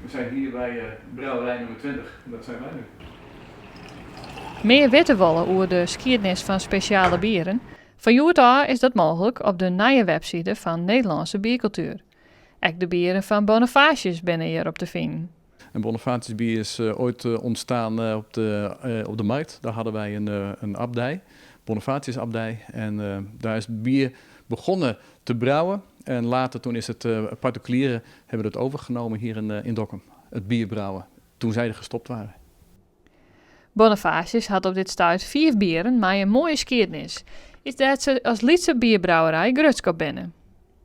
We zijn hier bij brouwerij nummer 20 en dat zijn wij nu. Mear witte wolle oer de skiednis fan spesjale bieren? Fan hjoed ôf is dat mooglik op de nije webside fan Nederlandse Biercultuur. Ek de bieren fan Bonifatius binne hjir op te finen. En Bonifatius bier is ooit ontstaan op de markt. Daar hadden wij een abdij, Bonifatius abdij. En daar is bier begonnen te brouwen. En later toen is het particulieren hebben het overgenomen hier in Dokkum. Het bier brouwen. Toen zij er gestopt waren. Bonifatius hat op dit stuit fiif bieren mei in moaie skiednis. Yts dêr't se as lytse bierbrouwerij grutsk op binne.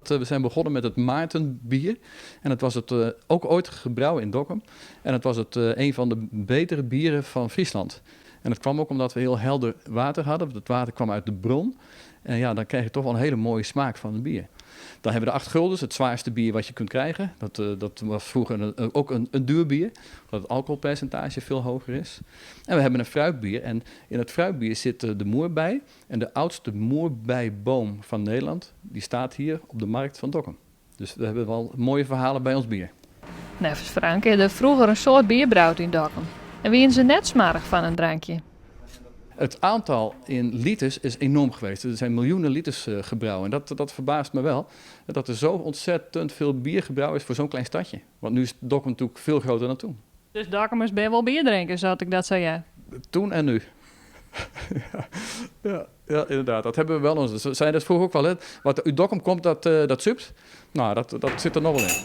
We zijn begonnen met het Maartenbier. En het was het ook ooit gebrouwen in Dokkum. En het was het een van de betere bieren van Friesland. En dat kwam ook omdat we heel helder water hadden. Want het water kwam uit de bron. En ja, dan krijg je toch wel een hele mooie smaak van het bier. Dan hebben we de 8 guldens, het zwaarste bier wat je kunt krijgen. Dat was vroeger ook een duur bier, omdat het alcoholpercentage veel hoger is. En we hebben een fruitbier. En in het fruitbier zit de moerbei. En de oudste moerbeiboom van Nederland, die staat hier op de markt van Dokkum. Dus we hebben wel mooie verhalen bij ons bier. Neffens Frank is der froeger in soad bier broud yn Dokkum. En wienen se net smoarch fan in drankje. Het aantal in liters is enorm geweest. Er zijn miljoenen liters gebrouwen. En dat verbaast me wel. Dat er zo ontzettend veel bier gebrouwen is voor zo'n klein stadje. Want nu is Dokkum natuurlijk veel groter dan toen. Dus Dokkumers ben wel bierdrinkers, als ik dat zo ja. Toen en nu. Ja, ja, ja, inderdaad. Dat hebben we wel. Ze zeiden dat vroeger ook wel. Hè. Wat uit Dokkum komt, dat supt. Nou, dat zit er nog wel in.